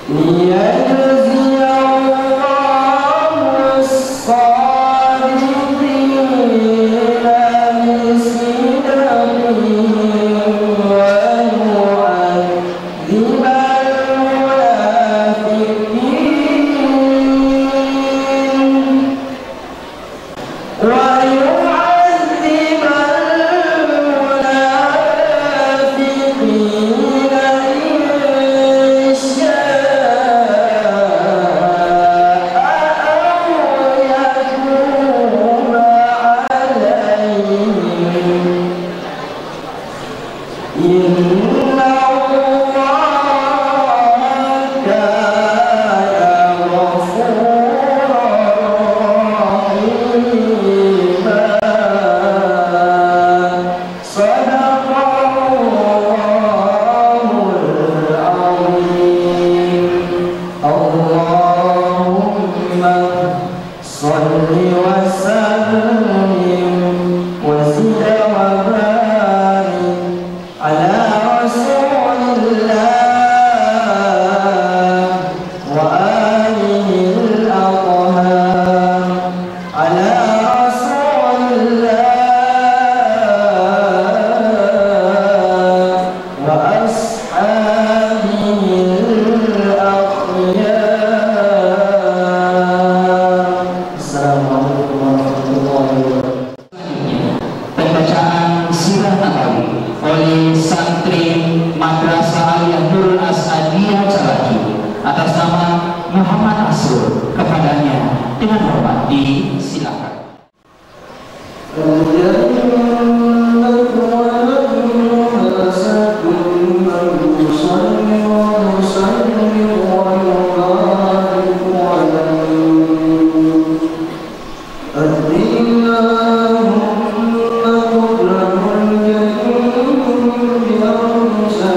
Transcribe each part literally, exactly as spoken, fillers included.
ليجزي الله الصادقين بصدقهم ويعذب المنافقين ويعذب المنافقين إن شاء أو يتوب عليهم إن الله كان غفورا رحيما. صدق الله العظيم. اللهم صل وسلم وزد وبارك على رسول الله وآله الأطهار، على رسول الله وأصحابه الأخيار. السلام عليكم ورحمة الله وبركاته. Pembacaan Sirah Nabawi oleh santri Madrasah Aliyah Nurul As'adiyah Calaju atas nama Muhammad Asrul. Kepadanya dengan hormat disilakan. الجنة ونعيمها أشد لمن يصلي ويسلم ويبارك عليه. اللهم اكرم الكريم بأوسع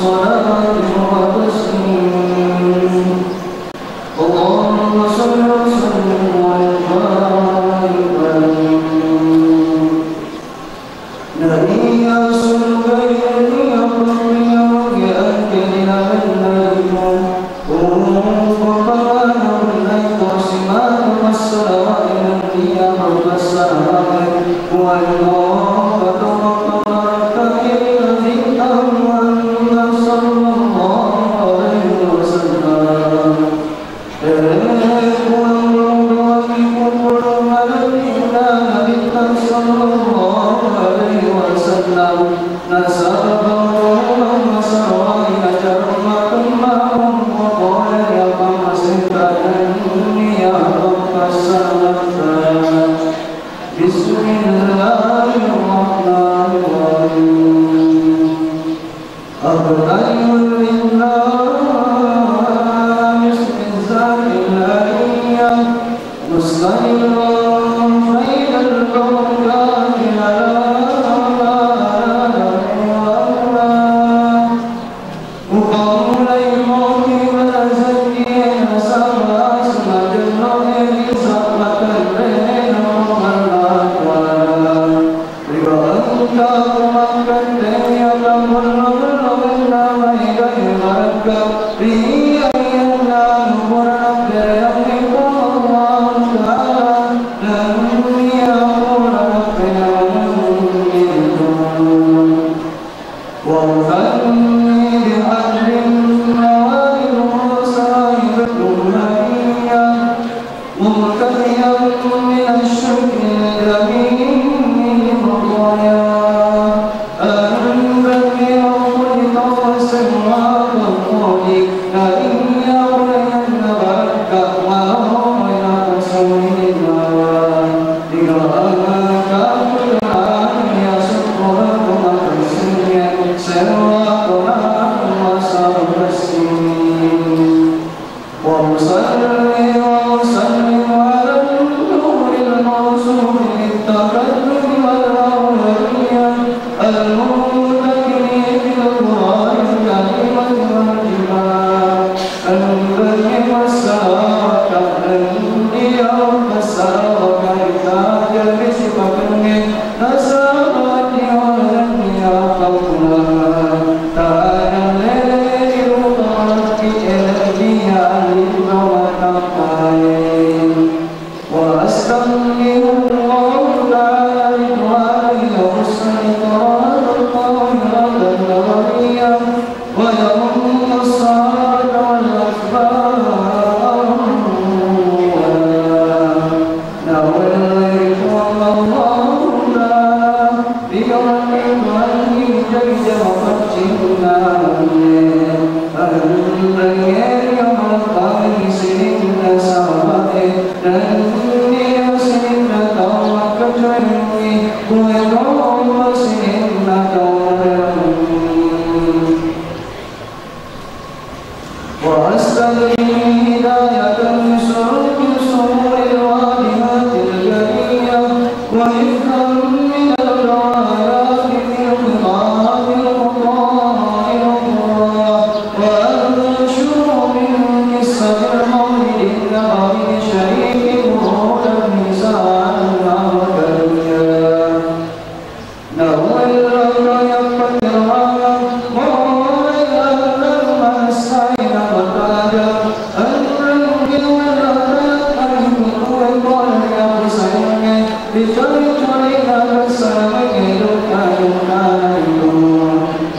صلاة وتسليم. اللهم صل وسلم وبارك عليه. Nariaseng bainenni appammula mangge angke ri laleng lino. Umpamana punnai tau simanu massalawae nennia mappassalawa'e, puae to, atau mappabarakkai ri Nabitta Muhammad sallallahu alaihi wasallam. Ere Puang, ridhoangi pupulung malenninna Nabitta sallallahu alaihi wasallam. Nasaba bawang masalawai acara makemmau pole ri appamasetta nennia mappassalamatta. Bismillahirrahmanirrahim. أبطال للناس بالذات العلية، مستمر فيض البركات على ما لا يحوى. Upammulai moki barasangie nasaba semagello'e ri sabbatanrena Puang Allah Ta'ala. Ri engka umakkattengngi atambollo-bolloenna maega barakka ri aiyanna pura nappereangngi Puang Allah Ta'ala nennia pura nappereangngi. وأثني بأهل النوائب وصاحب الأمهية، ممتلئا من الشكر الجميل مطايا. أنت في أول طوس وأقول لك إن يقول إن بارك الله لك سيدنا. Ri engka Putrana iya sukkurukku makkasiwiang sewwa tona masa makkasiwiang. وأصلي وأسلم على النور الموصوف بالتقدم والأولية المنتقل بالقرآن الكريم والجمال. Embeng massalawatta nennia passalawakka ri taja ri sipakengnge nasaba diwalennia pappulangeng. Taja lele ri rupa malakki ele Iyaro matu angi jaji jama paccinnae, anrengnge ri amalakkangi sininna sahaba'e, nenniya sininna tau makkacoengngi, kueto sininna tau marewangngi. وأسأل به هداية لسلوك السبل الواضحة الجلية، وحفظا من الضلالات في الخطاب الخطاء الغراء، وأنشر من قصة المولد النبوي الشريف برودا حسانا عبقريا. Nauwellokka yappakkirana, mauwellokka manessai napataja, enrengngi wellokka yakkari kutue pole ri apusaingnge, ri coli-colina kessarengnge dukka-dukkana ritu.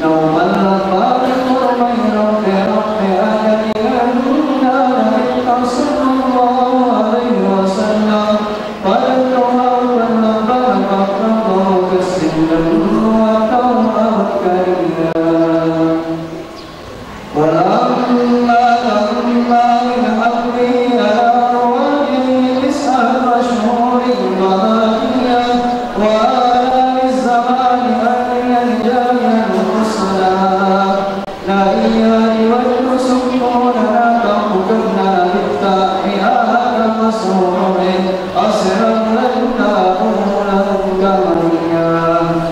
Naupallappai kormai rampe-rampe aja ri ennana Nabitta sallallahu alaihi wasallam. Pada tau pennabana makkapau kessing dua tau abakkaria. ولما لما من حقه على أرواحه تسعة أشهر ضحايا وآلاف الزمان أن ينجلي الحسنى. Naiya ri wettu sukkuna natampukenna Nabitta ri Adam suru'e, aserang lenna uleng kamaiya.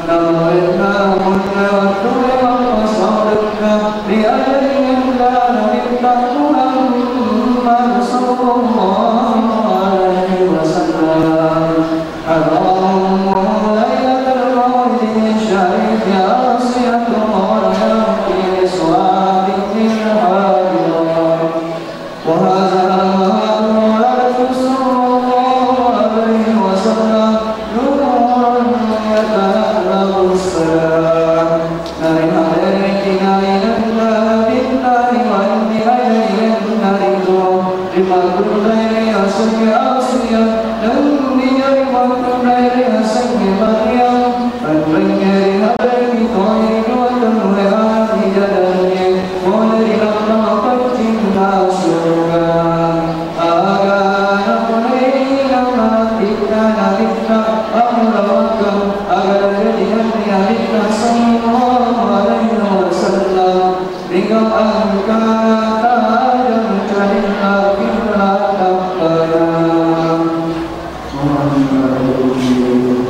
Namawenna munna wettue mappasaurekka ri alengenna Nabitta Muhammad sallallahu alaihi wasallam. حضر أمه ليلة المولد الشريف آسية مريم في إسراء بنت حاضرة. وهذا المهد ولدته صلى الله عليه وسلم نور يتلألأ السلام. Narihalereki nainenna Nabitta ri wenni aja ilenna ritu, rimakkunrai riasengnge Asia, nenniya rimakkunrai riasengnge Maryam, enrengnge rihalereki toi ri dua tellue ati jadangnge, pole ri lappang paccinna suruga. Aga napoleina matitta Nabitta amurawakkang, aga najadianni Nabitta sallallahu alaihi wasallam, ringau engkana tajang calilla kiblat tappana. Muhammadun.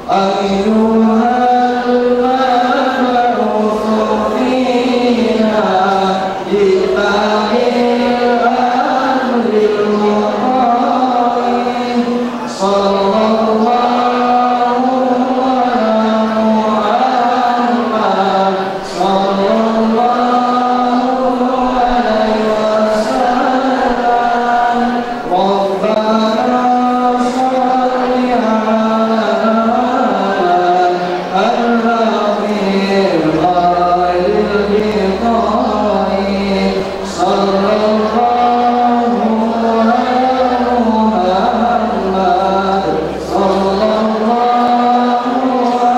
أيها المبعوث فينا جئت بالأمر المطاع. صلى الله على محمد. صلى الله عليه وسلم. ربنا صل على الرفيق الأعلى. صلى الله على محمد. صلى الله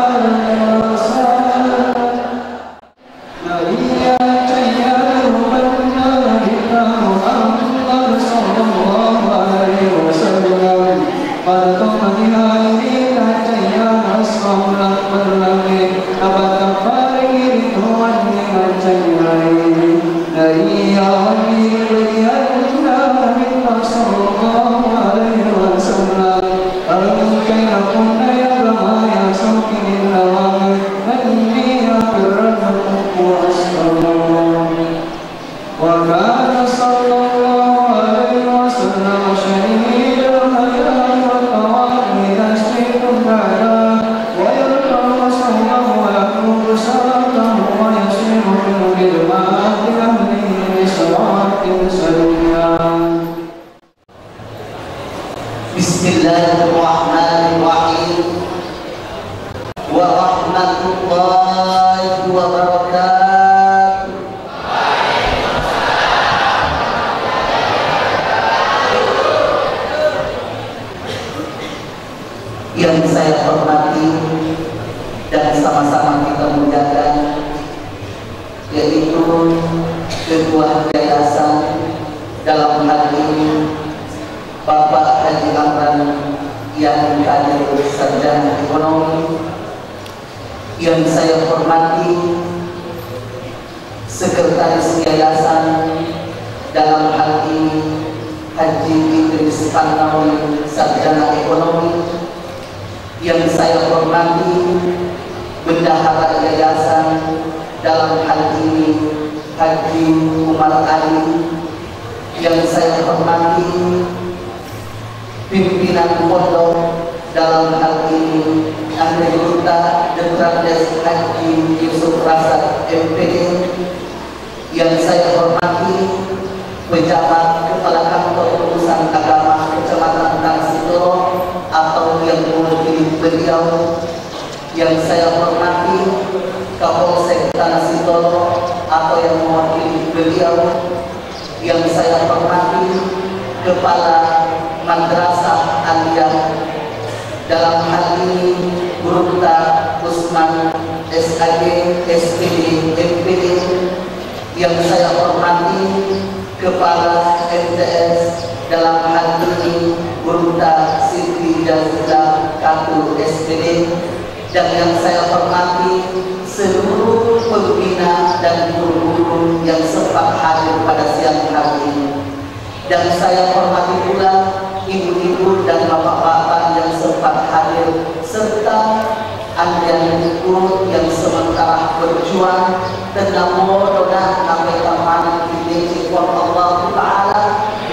عليه وسلم. Nariya caiya rupanna Nabitta Muhammad sallallahu alaihi wasallam. Pada tomaniha ri caiya asraulang perlangi, napatapparengi ri tuanni mancaiyae. Nariya wenni ri caiyanna Nabitta sallallahu شديد العذاب والتراب تشرق الأعداء ويرفع رأسه ويقول صلاته ويسير بالماء أهله بصراط سريع. بسم الله الرحمن الرحيم. ورحمة الله وبركاته. Yang saya hormati dan sama-sama kita muliakan, yaitu Ketua Yayasan, dalam hal ini Bapak Haji Amran, yang hadir sarjana ekonomi, yang saya hormati Sekretaris Yayasan, dalam hal ini Haji Idris Tannawi, sarjana ekonomi, yang saya hormati Bendahara Yayasan, dalam hal ini Haji Umar Ali, yang saya hormati pimpinan pondok, dalam hal ini Anre Gurutta Doktor Andes Haji Yusuf Rasad, M P D, yang saya hormati pejabat Kepala Kantor Urusan Agama Kecamatan Tanah Sitolo atau yang mewakili beliau, yang saya hormati Kapolsek Tanah Sitolo atau yang mewakili beliau, yang saya hormati Kepala Madrasah Aliyah, dalam hal ini Gurutta Usman, S A G, S P D, M P D, yang saya hormati Kepala M T S, dalam hal ini Gurutta Siti Jazila Katu, S P D, dan yang saya hormati seluruh pembina dan guru-guru yang sempat hadir pada siang hari ini. Dan saya hormati pula ibu-ibu dan bapak-bapak yang sempat hadir, serta anre-anre guru yang sementara berjuang, tennamodo na napaita maneng ri Puang Allah Ta'ala,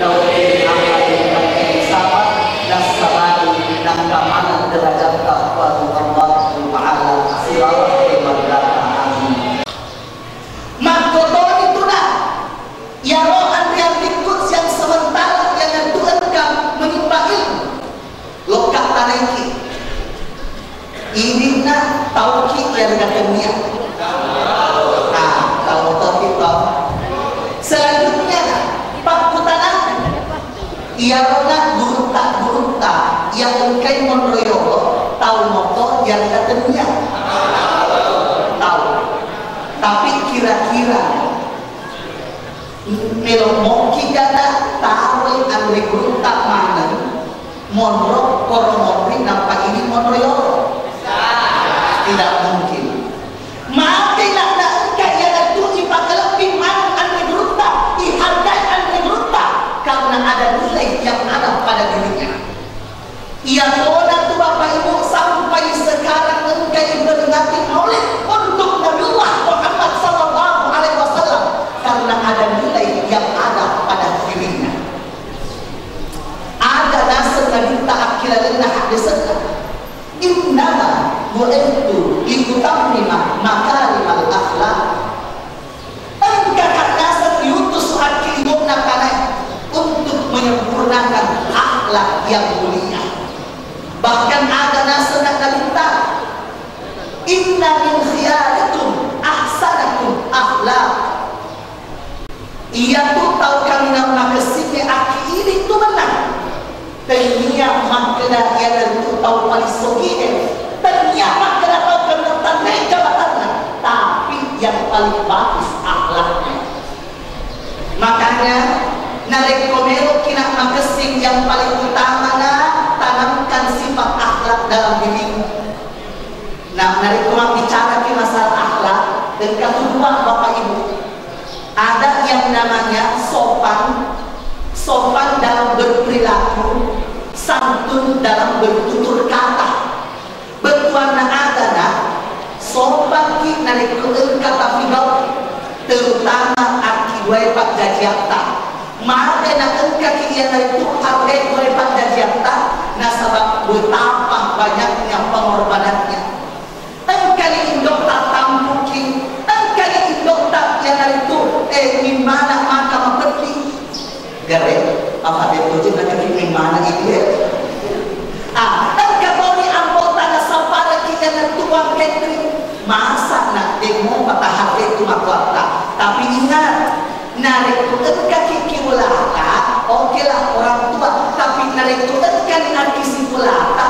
nawedding ampai sabar, nasabari, nangka maneng derajatta Puang Allah Ta'ala, silawan keluarga. Amin. Makkotoni tuna, iyaro anre-anre guru yang sementara yang engka menimba ilmu. Lokka tanaiki. Ininna tauki yang tennia. Nah, tau toki to. Selanjutnya, pakkutana. Iyarona gurutta-gurutta yang engkai monro yolo, tau moko yang tennia. Tau. Tapi kira-kira Melo mokki gana taroi anre gurutta maneng monro koro monri nappa idi monro yolo. Tidak mungkin. Mate na engka iyanatu ipakalebbi maneng anre gurutta, ihargai anre gurutta karena ada nilai yang ada pada dirinya. Iyatona tu Bapak Ibu sampai sekarang engka iperingati maulid untuk Nabiullah Muhammad sallallahu alaihi wasallam karena ada nilai yang ada pada dirinya. Ada naseng Nabitta akkilalenna haddesenna, "Innama bu'ithtu liutammima makarimal akhlaq." Engka naseng diutus akki lima tanae untuk menyempurnakan akhlak yang mulia. Bahkan ada naseng Nabitta, "Inna min khiyarikum ahsanakum akhlak." Iyatu tau kaminang makessing akki idi tu mennang. Tennia makkeda iyanaritu tau paling sogie, tennia makkeda tau kenna tanre jabatanna, tapi yang paling bagus akhlaknya. Makanya, narekko meloki na makessing, yang paling utama na tanamkan sifat akhlak dalam dirimu. Nah, narekko mabbicaraki masalah akhlak, engka tu dua, Bapak Ibu. Ada yang namanya sopan, sopan dalam berperilaku, santun dalam bertutur kata. Bettuanna aga na, sopanki narekko engka tafigau, terutama akkiduae pajjajiatta. Mate na engkaki iyanaritu hargai pole pajjajiatta, nasaba betapa banyaknya pengorbanannya. Engkani indotta tampuki, engkani indotta iyanaritu, eh, mimmana maka mapeddi. Gare, apa de tujun na kaki mimmana itu ya? Ah, engka toni ambotta nasappareki iyanaritu Bang Henry. Masa na demo patahang itu makuatta. Tapi ingat, narekko engkaki kibolata, oke lah orang tua. Tapi narekko engkani akkisibolata,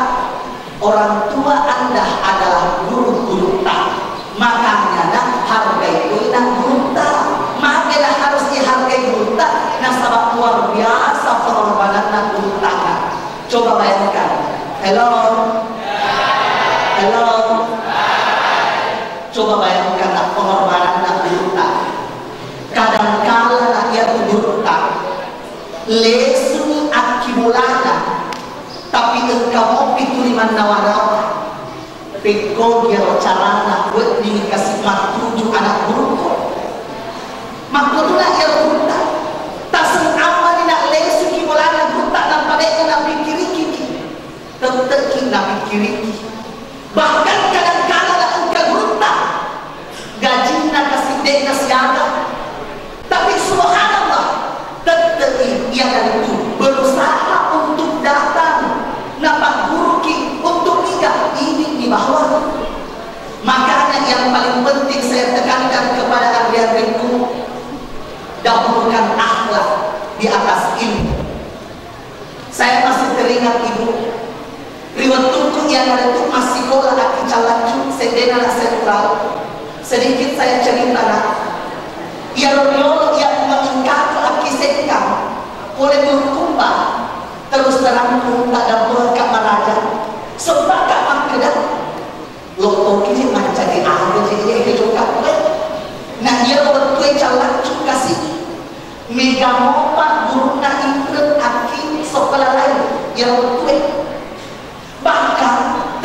orang tua Anda adalah guru-gurutta. Makanya nak hargai kuina gurutta. Makanya harus dihargai gurutta. Nasaba luar biasa pengorbananna gurutta. Coba bayangkan. Hello? Hello? Coba bayangkan nak pengorbananna gurutta. Kadangkala na iyatu gurutta lesuni akkibolana, tapi engka mopi tuli mannawa-nawa. Pekko giro carana wedding kasi mattuju anak gurukku. Makkutuna iyaro gurutta, taseng ammani na lesuki bolana gurutta nampa de'na napikkirikiki. Tette'ki napikkiriki. Bahkan kadangkala na engka gurutta gajinna kasi de'na siaga. Tapi subhanallah, tette'i iyanaritu berusaha untuk datang napagguruki untuk niga idi di bawah. Makanya yang paling penting saya tekankan kepada adik-adikku, dahulukan akhlak di atas ilmu. Saya masih teringat, Ibu, ri wettukku iyanaritu massikola akki Callaccu, seddena na sentral. Sedikit saya cerita, Nak. Iyaro riolo iya mengingkaku akki Sengkang, pole Bulukumba, terus terang ku tak dapat Kak Maraja. Sempaka makkeda, Lottoki je mancaji aga je iya ke jokka kue. Na iyaro wettue Callaccu kasi. Mega mopa gurunna Imren akki sokkola lain iyaro wettue. Bahkan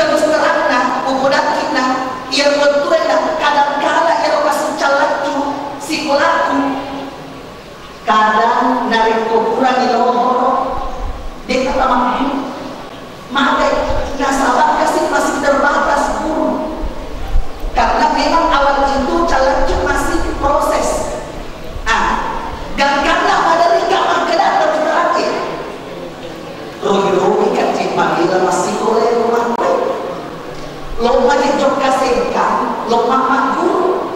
terus terangna, upodakkinna iyaro wettue na kadangkala iyaro kasi Callaccu sikolaku. Kadang narekko purani lohoro, de'na tamagguru. Magai, nasaba kasi masih terbatas guru. Karena memang awal itu Callaccu masih proses. Ah, gangkanna maderri ka makkeda terus terang, eh. Rogi-rogi kan cek pamela massikola rumah. Lo mani jokka Sengkang, lo magguru.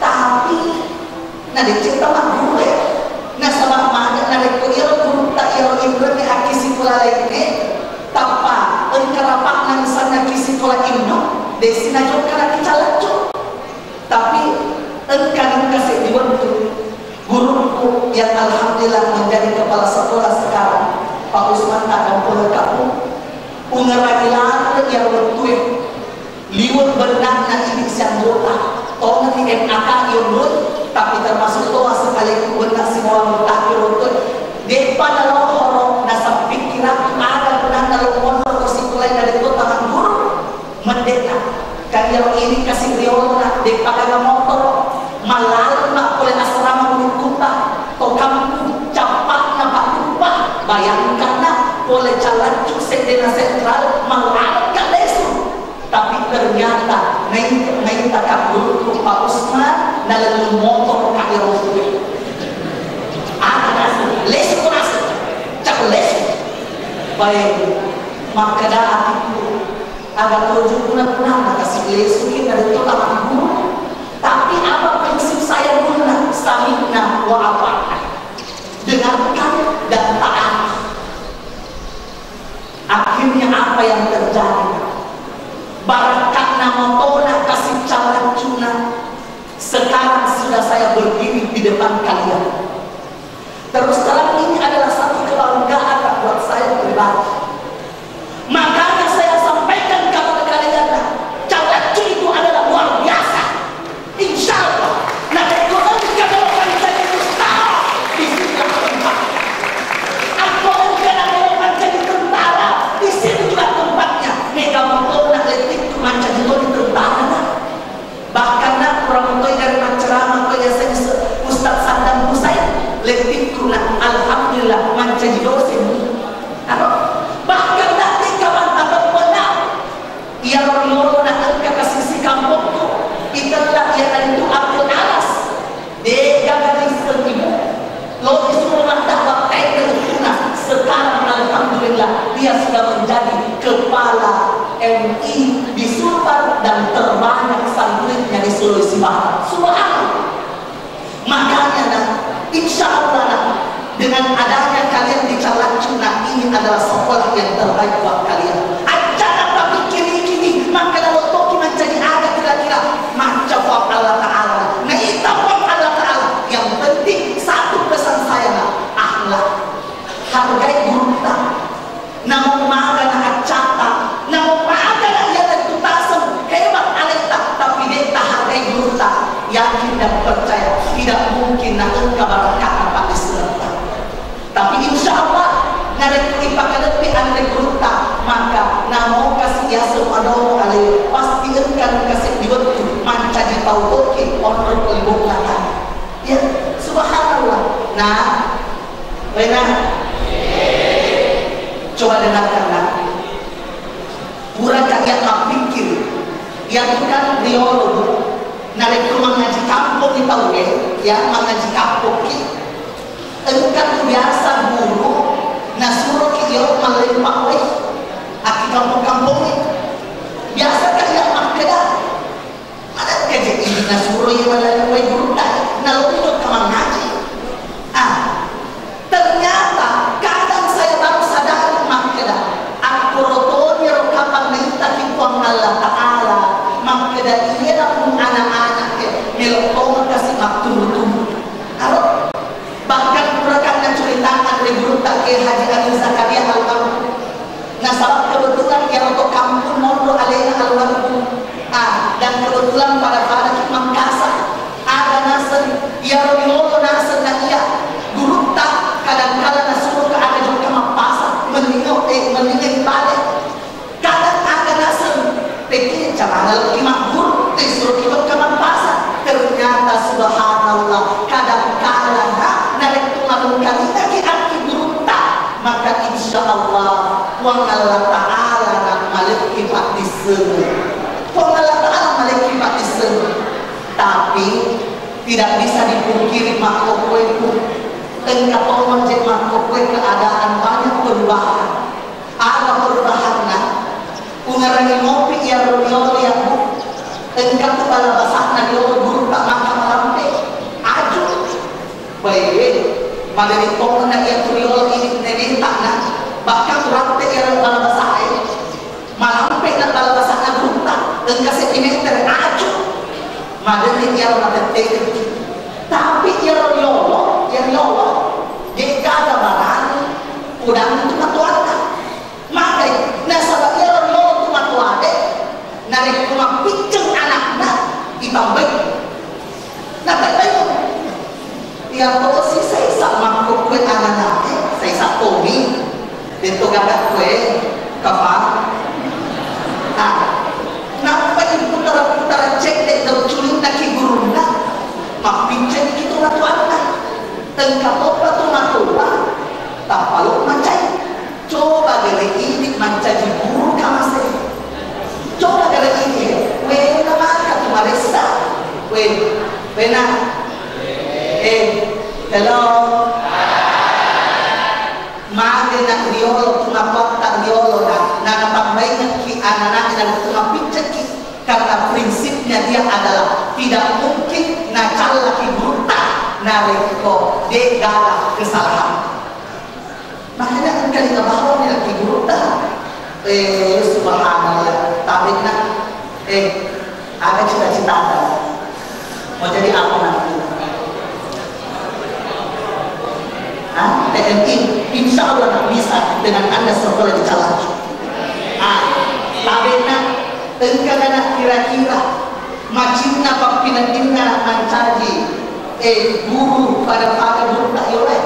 Tapi, na deceng tamagguru e. Nasaba maga narekko iyaro gurutta iyaro Imren e akki sikola laingnge, tappa engka rapa'na misalna ki sikola Indo, desi najokka laki Callaccu. Tapi engka nengka seddi wettu, gurukku yang alhamdulillah menjadi kepala sekolah sekarang, Pak Usman, tak kompol kamu, ungerangi ladde iyaro wettue. Liwe' benna'na idi sianggota, tongeng M A K iyonroi, tapi termasuk toa sekaliku benna sibawa anggota iyonroi. De'pa nalohoro nasaba pikkirakku aga gunanna lo monro ko sikolai na de'to tamangguru. Mende'na, kan iyaro idi kasi riolona de'pa gaga motoro, mallaleng ma pole asrama Bulukumba, to kampung, cappa'na Pak Kuppa, bayangkanna pole Callaccu seddena sentral, mallaleng ka lesu. Tapi ternyata naita, naita ka gurukku Pak Usman, nalellung motoro ka iyaro wettue. Aga naseng, lesu ko naseng, cak lesu. Baik, makkeda atikku, aga toju guna-gunana kasi lesuki na de'to tamagguru. Tapi apa prinsip saya guruna? Sami'na wa ata'na. Dengarkan dan taati. Akhirnya apa yang terjadi? Barakka'na motona kasi Callaccuna. Sekarang sudah saya berdiri di depan kalian. Terus terang, ini adalah satu kebanggaan buat saya pribadi. Makanya saya sampaikan kepada kalian, Callaccu itu adalah luar biasa. Insya Allah, narekko engka melo mancaji ustaz, di sinilah tempatnya. Akko engka melo mancaji tentara, di sini juga tempatnya. Mega motona lettikku mancaji toni tentara, nah. Bahkan, nah, kurang toi dari macceramah ko yaseng Ustaz Saddam Hussein, lettikku, nah, di Sulbar dan terbanyak santrinya di Sulawesi Barat. Subhanallah. Makanya, nah, insya Allah, nah, dengan adanya kalian di Callaccu, nah, ini adalah sekolah yang terbaik buat kalian. Aja' tapikir-pikir, maka kalau toki menjadi ada kira-kira macam Allah Ta'ala. Nah, itu Allah Ta'ala. Yang penting satu pesan saya, nah, akhlak. Hargai gurutta. Namo maga na accata, namo maga na iya lettu taseng hebat aletta, tapi de' tahargai gurutta, yakin dan percaya tidak mungkin na engka barakka'na paddissenna. Tapi insya Allah, narekko ipakalebbi anre gurutta, maka namo kasi yaseng madomo ale, pasti engka kasi di wettu mancaji tau toki onrong libonna tana. Ya, subhanallah. Nah, Wena, coba dengarkan, nak. Pura kalian mappikir, yang kan riolo, Bu. Narekko mangaji kampong di tauwe, ya, mangaji kampong ki. Engka tu biasa guru, nasuro ki yo mallempa we, aki kampong-kampong. Biasa kalian makkeda, Manengka je idi nasuro iya malaleng wae gurutta, nalonjokka mangaji. Ah, ternyata kadang saya baru sadari makkeda, akkoro toni ro kapang naitaki Puang Allah Ta'ala, makkeda iya pun anak-anak e, melo tongeng kasi matturu-turu. Aro, bahkan purakan naceritakan ri gurutta ke Haji Amin Zakaria almarhum. Nasaba kebetulan iyaro to kampung monro alena almarhum. Ah, dan kebetulan pada-pada ki Mangkasa. Aga naseng, iyaro riolo naseng na iya gurutta, kadangkala nasuro ke aga jokka mappasa, mendinga, eh, mendinga ipale. Kadang aga naseng, pekki carana lokki magguru, risuro ki jokka mappasa. Ternyata subhanallah, kadangkala na, narekko malengkalinga ki akki gurutta, maka insya Allah Puang Allah Ta'ala na malekki paddisseng. Puang Allah Ta'ala malekki paddisseng. Tapi tidak bisa dipungkiri makkokkoe, Bu. Engka tommo je makkokkoe keadaan banyak perubahan. Aga perubahanna? Ungarangi mopi iyaro riolo ya, Bu. Engka tu bala basana riolo gurutta maka malampe. Aju. Bae, maderi tongeng na iya tu riolo idi neneta na, bahkan uratte iyaro bala basae, malampe na bala basana gurutta, engka seddi meter, aju. Maderi iyaro natettekeng. Tapi iyaro riolo, iya riolo, de'gaga barani, udangi tu matoanna. Magai, nasaba iyaro riolo tu matoa de, narekko mappicceng anakna, itambai. Natambai. Iya tosi saisa makkokkoe anana'e, saisa tomi. Detto gaga koe, kapa. Ah, nappa iputara-putara cedde dau culinna ki gurunna. Mappicceng ki tu matoanna. Engka toppa tu matoa, tappa lo macai. Coba gare idi mancaji guru kamase. Coba gare idi, wena maka tu maressa. We, wena. Eh, hello. Mage na riolo tu matoatta riolo na, na natambaingekki anana'e na tu mappiccekki. Karena prinsipnya dia adalah tidak mungkin nacallaki gurutta narekko de gaga kesalahan. Makanya engka ri bawang ni laki gurutta. Eh, subhanallah. Tabinna. Eh, ada cita-cita. Mau jadi apa nanti? Ah, T N I. Insya Allah nak bisa dengan Anda sekolah di Callaccu. Ah, tabinna. Engka kana kira-kira macinna pappineddinna mancaji, eh, guru pada-pada gurutta yolo e?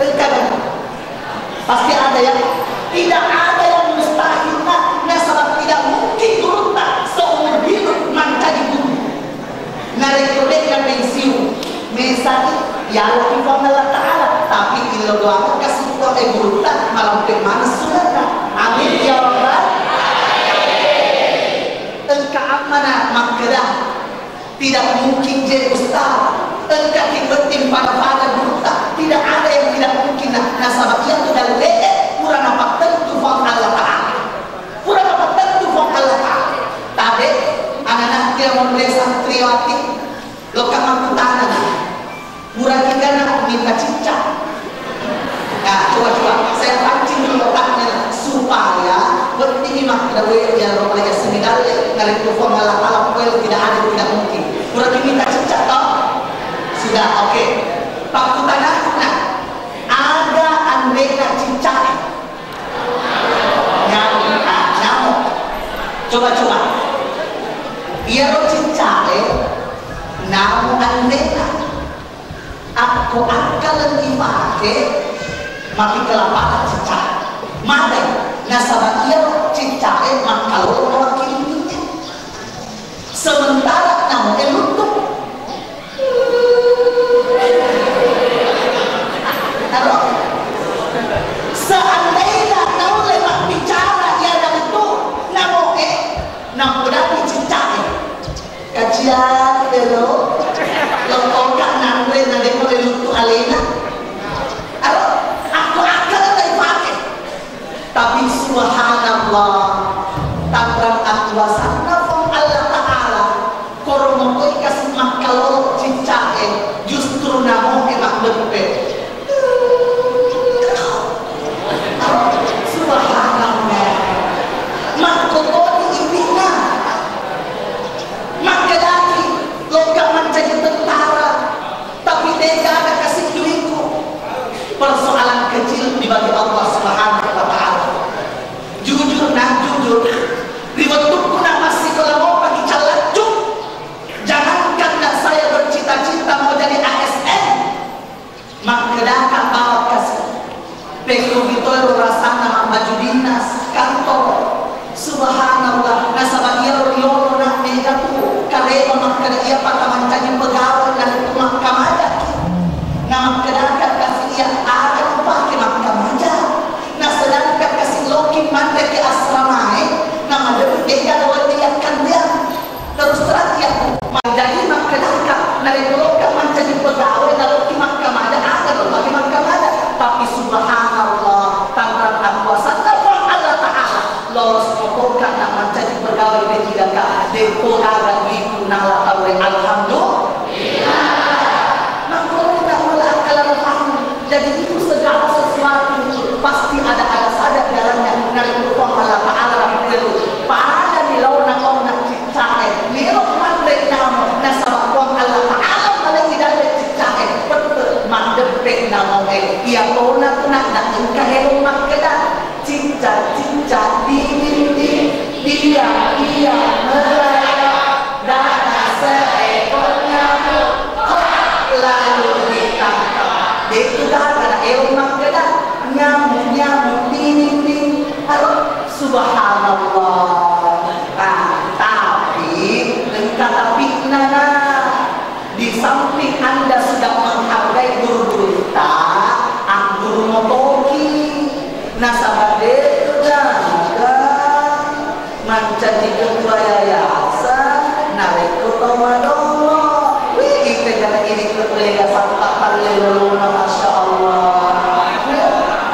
Engka kana. Pasti ada ya. Tidak ada yang mustahil, nah, nasaba tidak mungkin gurutta seumur hidup mancaji guru. Narekko de'na pensiun, mesani yalaki Puang Allah Ta'ala, tapi illo doang kasih Puang, eh, gurutta malampe maneng sunge'na. Amin ya rabbal. Engka ammana makkeda, tidak mungkin je ustaz, engka ki penting pada-pada gurutta, tidak ada yang tidak mungkin. Nah, nasaba iyatu dalle'e pura napattentu Puang Allah Ta'ala. Pura napattentu Puang Allah Ta'ala. Iyaro pole yasengnge dalle, narekko Puang Allah Taala pokoe tidak ada yang tidak mungkin. Puraki minta cicca to? Sudah, oke. Pakkutanaku na, aga anrena ciccae? Nyamuk, ah, nyamuk. Coba, coba. Iyaro ciccae namo anrena. Akko akkaleng ipake, mapikkelapara cicca. Mate, nasaba iyaro ciccae makkalolo mawakkilingngi. Sementara namoe luttu. Aro? Seandainya naulle mabbicara iyana luttu, namoe, napodanni ciccae. Kaciang dero, lokkoka nanre na demo le luttu alena. Aro, akko akkaleng ipake. Tapi subhanallah, tanrang akuasanna Puang Allah Ta'ala, koro mokoi kasi makkalolo ciccae, justru namoe maddeppe. Subhanallah. Makkotoni ipinna. Makkedaki, lokka mancaji tentara, tapi degaga kasi duitku. Persoalan kecil di bagi Allah Subhanahu wa Ta'ala. Jujur, nah, jujur. Ri wettukku na massikola mopa ki Callaccu. Jangankan nak saya bercita-cita mau jadi A S N, makkedaka bawang kasi. Pekko mitoi ro rasanna mabbaju dinas kantor. Subhanallah, nasaba iyaro riolo na mega tu kareba makkeda iya pata mancaji pegawai narekko makkamajaki. Na makkedaka kasi iya aga upake makkamaja. Na sedangkan kasi lokki manre ke asramae, na maderri degaga welle yakkanriang. Terus terang iya, mancaji makkedaka, narekko lokka mancaji pegawai, nalokki makkamaja, aga lo pake makkamaja. Tapi subhanallah, tanrang akuasanna Puang Allah Ta'ala, lolos motokka na mancaji pegawai D tiga K, depo gaga duiku nala tau e, alhamdulillah. Makkorona mala akkalarang. Jadi itu segala sesuatu itu pasti ada, ada saja jalannya. Narekko Puang Allah Ta'ala rapi itu, pada di launa-launa ciccae, melo manre namo, nasaba Puang Allah Ta'ala malengi dalle ciccae, pette maddeppe namoe. Iya tona tu nak, nak engka helo makkeda. Cicca-cicca di dinding, dia-dia melayang, dana seekor nyamuk, hop, lalu ditangkap. De'tu gaga na ero makkeda, nyamuk-nyamuk di dinding. Aro, subhanallah. Ah, tapi engka tapi'na na. Di samping Anda sudah menghargai guru-gurutta, agguru motoki. Nasaba de'tu gaga mancaji ketua yayasan narekko tau madongo. Wih, ite jana ini ketua yayasan tak palle lolona, masya Allah.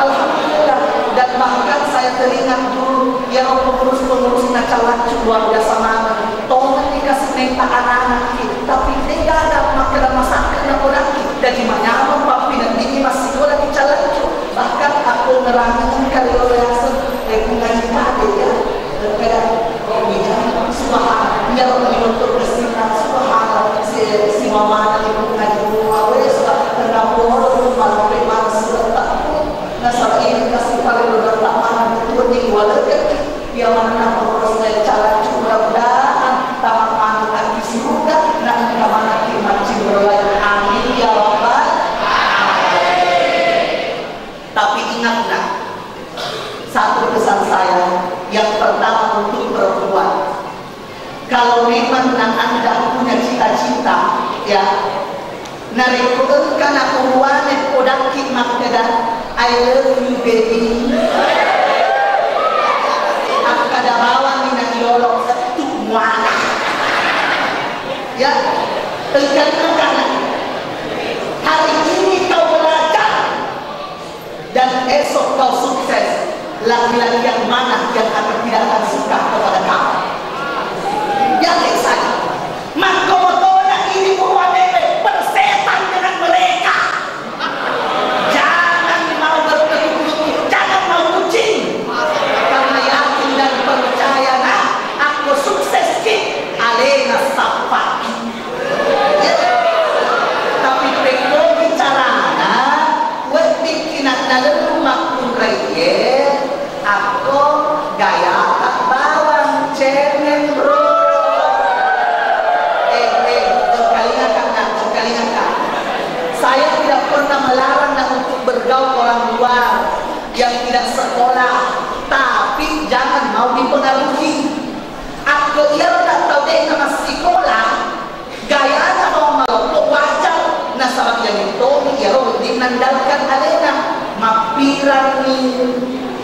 Alhamdulillah. Dan bahkan saya teringat dulu, ya, pengurus-pengurus na Callaccu luar biasa maneng. Tongeng dikasih menta anak-anakki, tapi de'gaga makkeda masakke na ponakki. Jaji manyameng pappineddingi massikola ki Callaccu. Bahkan akko ngerangeng kari lo yaseng, eh, pungaji kade ya. Kada, oh, iya, subhanallah. Iya, lo ni untuk kesina, subhanallah. Si, si mama ni pungaji mua, wes, tenang polo, malampe mana sudah tak. Nasaba ini kasih paling lo datang mana, betul di wala. Iya manenna pengurus Callaccu, mudah-mudahan tamat maneng ki suruga, na engka maneng ki maccing berolai. Amin ya rabbal alamin. Tapi ingatlah, satu pesan saya, yang pertama untuk perempuan. Kalau memang na Anda punya cita-cita, ya, narekko engka na uruane podakki makkeda, "I love you, baby." Akkada bawanni na yolo, "Settu muana." Ya, engka na kana. Hari ini kau belajar. Dan esok kau sukses, laki-laki yang mana yang akan tidak akan suka kepada kau? Yakin saya. Makkomotona ini uruanna bersetan dengan mereka. Jangan mau bertekuk lutut, jangan mau kucing. Karena yakin dan percaya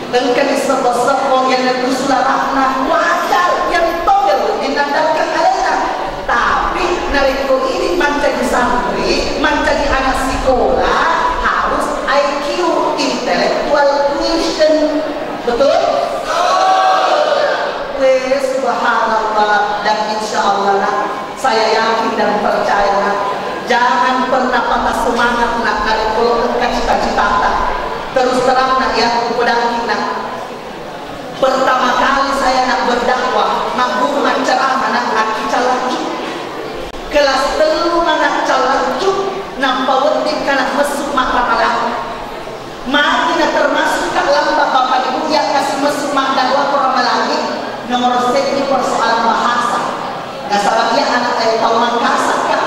Engkani sebbo-sebbo yang itu sulara'na, wajar, yang togel dinandakan alena. Tapi narekko ini mancaji santri, mancaji anak sekolah, harus I Q, intellectual quotient. Betul? Weh, subhanallah. Dan insya Allah, nak, saya yakin dan percaya, nak, jangan pernah patah semangat, nak, narekko engka cita-citata. Terus terang, nak, ya, kupedaki, nak. Pertama kali saya, nak, berdakwah, magguru maccarama, nak, akki calaccu. Kelas tellu, nak, calaccu, nappa wedding kana messu makramalang. Magi na termasuk ka lamba Bapak Ibu yang kasih messu maddakwah ko Ramalangi, nomor seddi persoalan bahasa. Nasaba iya anak, eh, tau Mangkasar ka,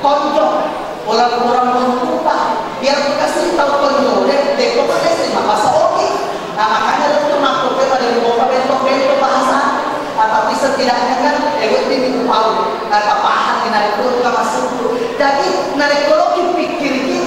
konjo, orang-orang mentupa, biar kasih tau konjo, deh, deh, pokoknya sih mah bahasa oke. Nah, makanya lu tuh makhluk pada di bawah bentuk-bentuk bahasa. Nah, tapi setidaknya kan, eh, wedding itu tahu, nah, kepahan di narik turun ke masuk. Jadi, narik kalau pikir ini,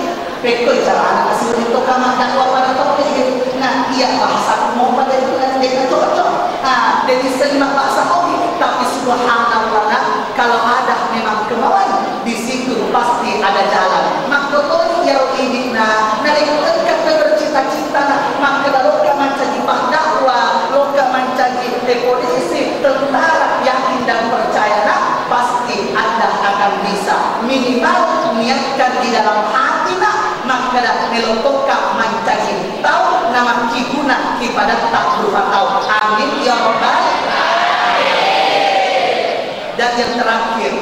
Pekko carana kasi untuk kama dakwah pada topik. Nah, iya, bahasa mau pada itu kan dia cocok. Ah, jadi sering bahasa oke, tapi subhanallah, nah, kalau ada memang kemauan, di situ pasti ada jalan. Makkotoni ya ini, nah, nah, itu kan bercita-cita, nah, maka kalau kamu jadi dakwah, lo kamu jadi, eh, polisi, tentara, yakin dan percaya, nah, pasti Anda akan bisa. Minimal niatkan di dalam hati, nak, makkeda melokokka mancaji tau namakkiguna ki padatta rupa tau. Amin ya rabbal alamin. Dan yang terakhir,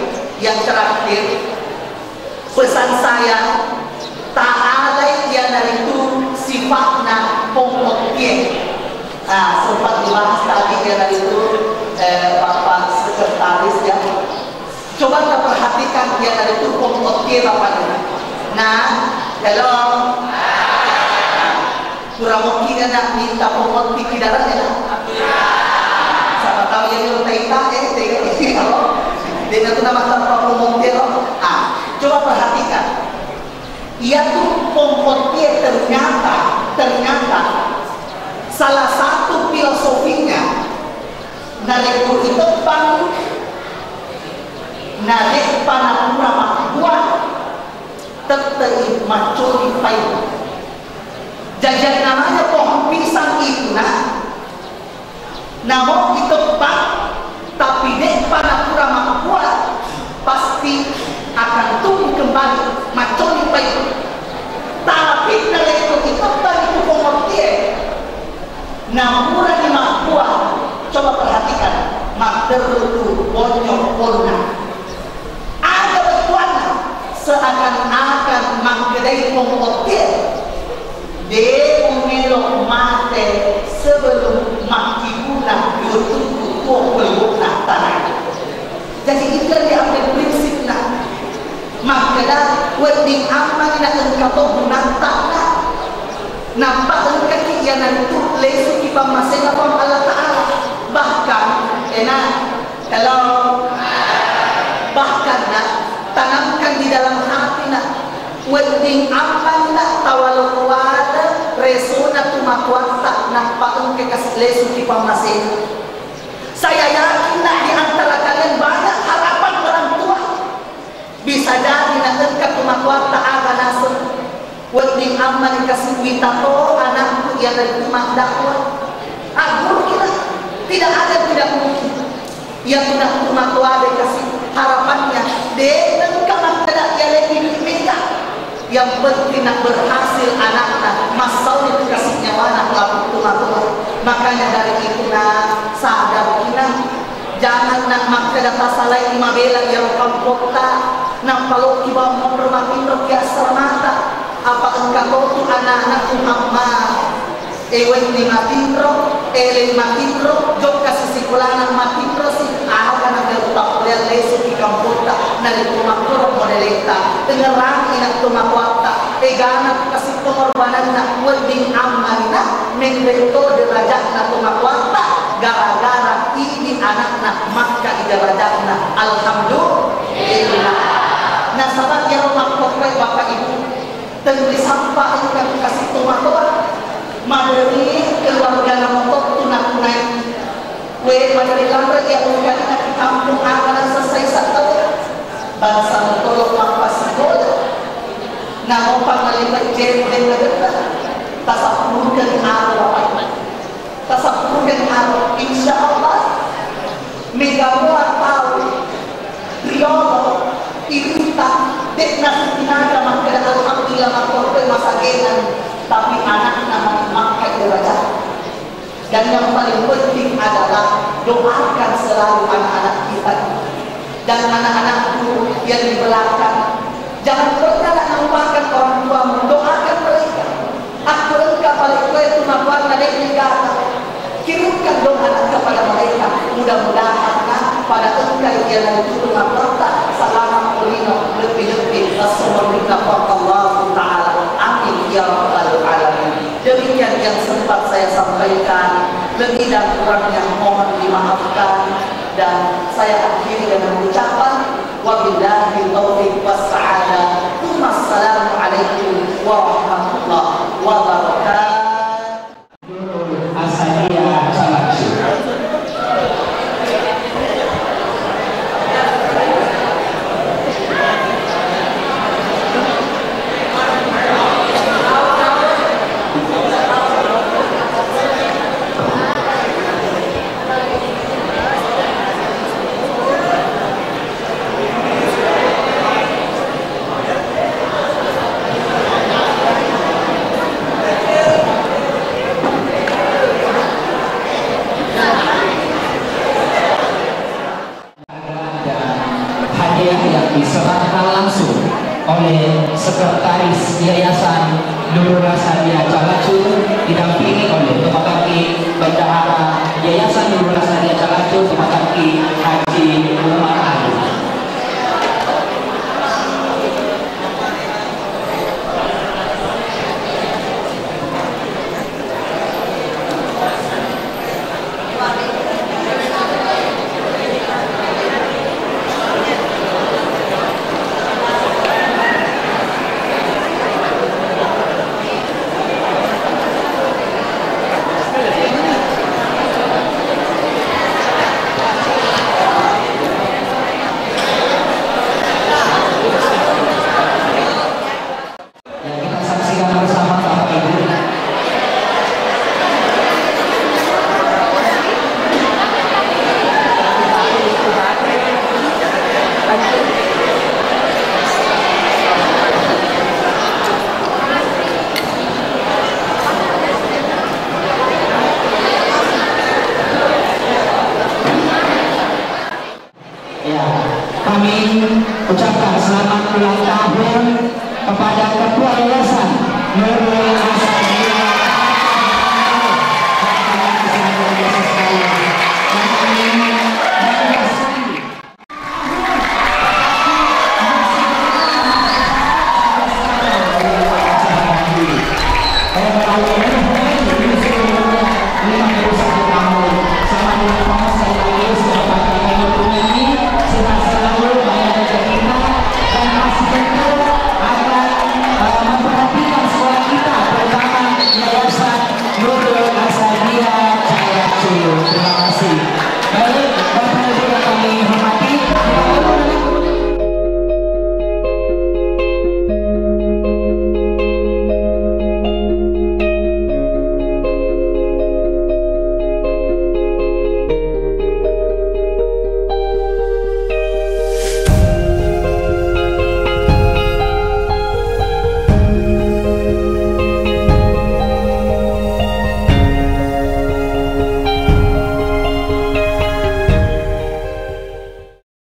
yang terakhir, pesan saya, ta'alai iyanaritu sifatna pong bottie. Ah, sempat dibahas tadi iyanaritu, eh, Bapak Sekretaris, ya. Coba kita perhatikan iyanaritu pong bottie, Bapak Ibu. Nah, halo. Pura mokki na minta pong bottie ki dalam ya. Siapa tahu yang lu taita, eh, tega ini, apa? Dia tu nama tanpa pong bottie, loh. Ah, coba perhatikan. Iyatu pong bottie ternyata, ternyata salah satu filosofinya, narekko iteppang, narekko napura mabbua, tette'i macconi paimeng. Jaji namanya pohon pisang itu, nah, Namo iteppang, tapi de'pa napura mabbua, pasti akan tumbuh kembali, macconi paimeng. Tapi narekko iteppang itu pong bottie, napurani mabbua, coba perhatikan, matteru tu bonyo ponna. Aga bettuanna? Seakan-akan makkedai pong bottie, de' umelo mate sebelum makkibuna dua tungku tuo pelebukna tanah. Jadi itu yang diambil prinsipna. Makkeda wedding ammani na engka to gunatta, nappa engkaki iyanaritu lesuki pammasena Puang Allah Ta'ala. Bahkan, ena Halo. Bahkan, nak, tanamkan di dalam hati, nak. Wedding ammani, nak, tawalo-walo resona tu matoatta, nappa engka kasi lesuki pammasena. Saya yakin, nak, di antara kalian banyak harapan orang tua. Bisa jadi na engka tu matoatta aga naseng. Wedding ammani kasi wita to anakku iyanaritu maddakwah. Agguruki, nak. Tidak ada yang tidak mungkin. Iya tu nak tu matoa de kasi harapannya. De engka makkeda iya lebbi mega. Yang penting nak berhasil anakna, massauni tu kasi nyawana lapuk tu matoa. Makanya dari itu, nak, sadar, nak. Jangan, nak, makkeda tasalai mabela iyaro kampotta, nappa loki bawang monro matinro ki assalamata. Apa engka to tu anak-anak Muhammad, e, wedding matinro, eleng matinro, jokka sisikolana matinro si, aga nagau tappoleang lesu ki kampotta, narekko makkoro modeletta, tengerangi nak tomatoatta, egana kasi pengorbananna, wedding ammalina, menre to derajatna tomatoatta, gara-gara idi anakna makka i derajatna. Alhamdulillah. Nasaba iyaro makkokkoe Bapak Ibu, tenri sappa engka kasi tomatoa. Maderi Keluargana motottu nakunai, we, pada rilanre iya ukanna di kampung aga nasessai sattau, bangsa motolo mappasikola, namo pangalimai jero denna getta, tasappurukeng aro Bapak. Tasappurukeng aro, insya Allah, mega mua tau riolo irinta, de'na sitinaga makkeda alhamdulillah mattoppe masagena, tapi anakna mani makkai daraja. Dan yang paling penting adalah doakan selalu anak-anak kita. Dan anak-anakku yang di belakang, jangan pernah nak lupakan orang tuamu, doakan mereka. Aku engka paling tua itu makuanna dek nikah. Kirimkan doa anak kepada mereka. Mudah-mudahan nak pada engka yang itu makuanna selama kulino lebih-lebih rasul Allah Ta'ala. Amin ya rabbal alamin. Demikian yang sempat saya sampaikan, lebih dan kurangnya mohon dimaafkan, dan saya akhiri dengan ucapan wabillahi taufiq wassa'adah. Assalamualaikum warahmatullahi wabarakatuh. Asadia Calacu. Hadiah yang diserahkan langsung oleh Sekretaris Yayasan Nurul Asadia Calacu, didampingi oleh Topataki Bendahara Yayasan Nurul Asadia Calacu, Topataki Haji Umar Ali. Ya, kita saksikan bersama, Bapak Ibu. Ya, kami ucapkan selamat ulang tahun kepada Ketua Yayasan Nurul Asadia. Terima kasih. Baik,